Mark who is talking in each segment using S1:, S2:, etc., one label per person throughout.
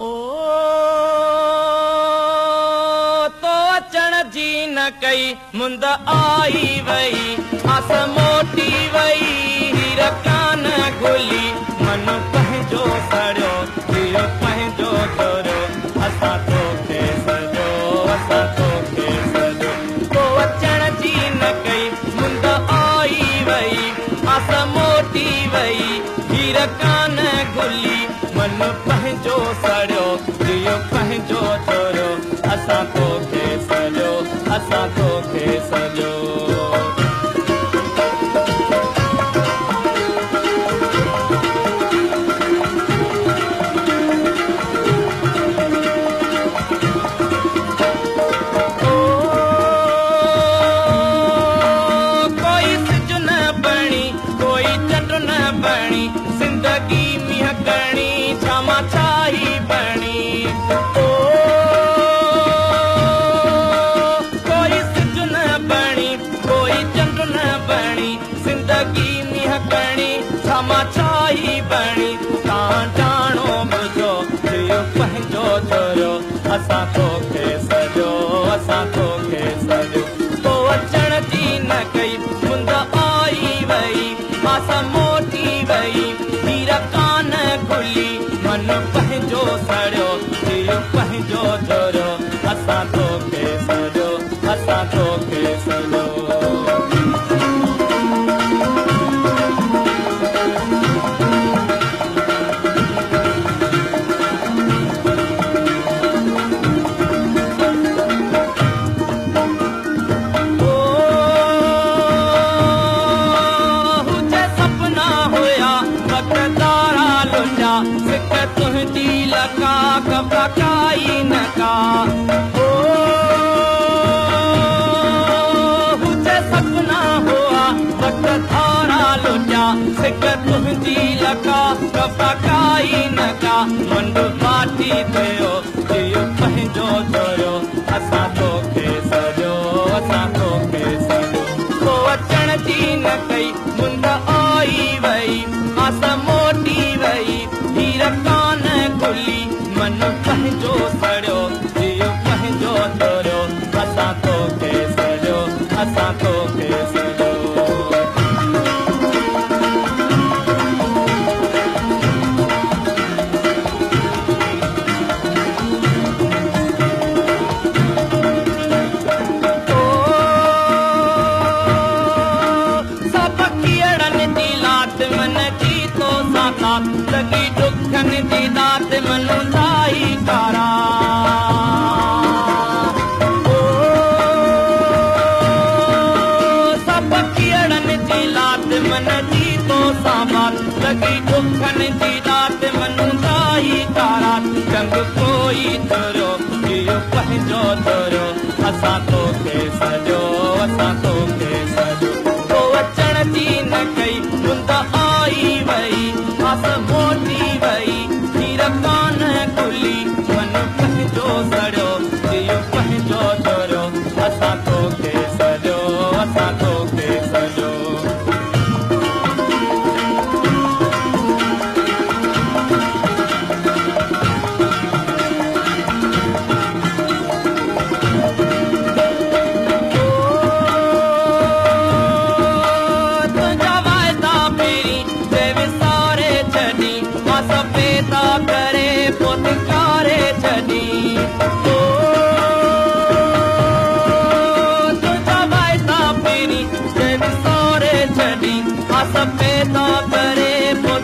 S1: ओ तो अचण जी न कई मुंद आई वई, आस मोटी वई, हीर कान घुली। मन पंहिंजो सड़ियो, जीउ पंहिंजो चोरियो, असां तोखे सॼो, असां तोखे सॼो। तो अचण जी न कई मुंद आई वई, आस मोटी वई, हीर कान घुली। मन पंहिंजो सड़ियो, जीउ पंहिंजो चोरियो, असां तोखे सॼो, असां तोखे सॼो। कोई सिज न बणी, कोई चंड न बणी, ज़िंदगी मींहं कणी, छा मां छाई बणी। ओ कोई सिज न बणी, कोई चंड न बणी, ज़िंदगी मींहं कणी, छा मां छाई बणी। तव्हां ॼाणो ॿुधो, जीउ पंहिंजो चोरियो, असां तोखे सॼो, असां तोखे सॼो। तो अचण जी न कई मुंद आई वई, आस मोटी वई, हीर कान घुली। मन पंहिंजो सड़ियो, जीउ पंहिंजो चोरियो, असां तोखे सॼो, असां तोखे सॼो। सिक तुंहिंजी लका कबा काई न का। ओ हुजे सपना हुआ वक़्त थारा लुटा, सिक तुंहिंजी लका कबा काई न का। मन माटी थियो, जीउ पंहिंजो चोरियो, असां तोखे सॼो, असां तोखे सॼो। तो अचण जी न कई मुंद आई वई, आस मोटी वई, हीर कान घुली। मन पंहिंजो सड़ियो, जीउ पंहिंजो चोरियो, असां तोखे सॼो, असां तोखे सॼो। सभ कीड़नि जी लात मन जी तो सां साथ, लॻी ॾुखनि जी दात मन दाई कारा। ओ सभ कीड़नि जी लात मन जी तो सां बात, लॻी ॾुखनि जी दात मन दाई कारा। चंग कोई चोरियो, जीउ पंहिंजो चोरियो, असां तोखे सॼो, असां तोखे सॼो। तो अचण जी न कई मुंद आई वई, आस मोटी वई, हीर कान घुली। मन पंहिंजो सड़ियो, जीउ पंहिंजो चोरियो, असां तोखे सॼो, असां तोखे सॼो। तुंहिंजा वाइदा पहिरीं जे विसारे छॾी, मां सफेदा करे पोइ छॾी। ओ तुंहिंजा वाइदा पहिरीं जे विसारे छॾी, मां सफेदा करे पोइ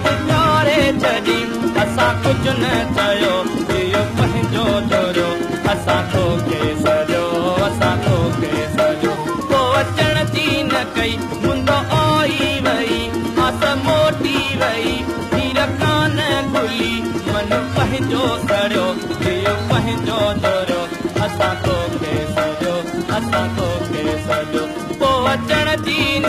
S1: छॾी। असां कुझु न चयो, जीउ पंहिंजो चोरियो, असां तोखे सॼो, असां तोखे सॼो। तो अचण जी न कई मुंद आई वई, आस मोटी वई, हीर कान घुली। मन पंहिंजो सड़ियो, जीउ पंहिंजो चोरियो, असां तोखे सॼो, असां तोखे सॼो। पोइ अचण जी न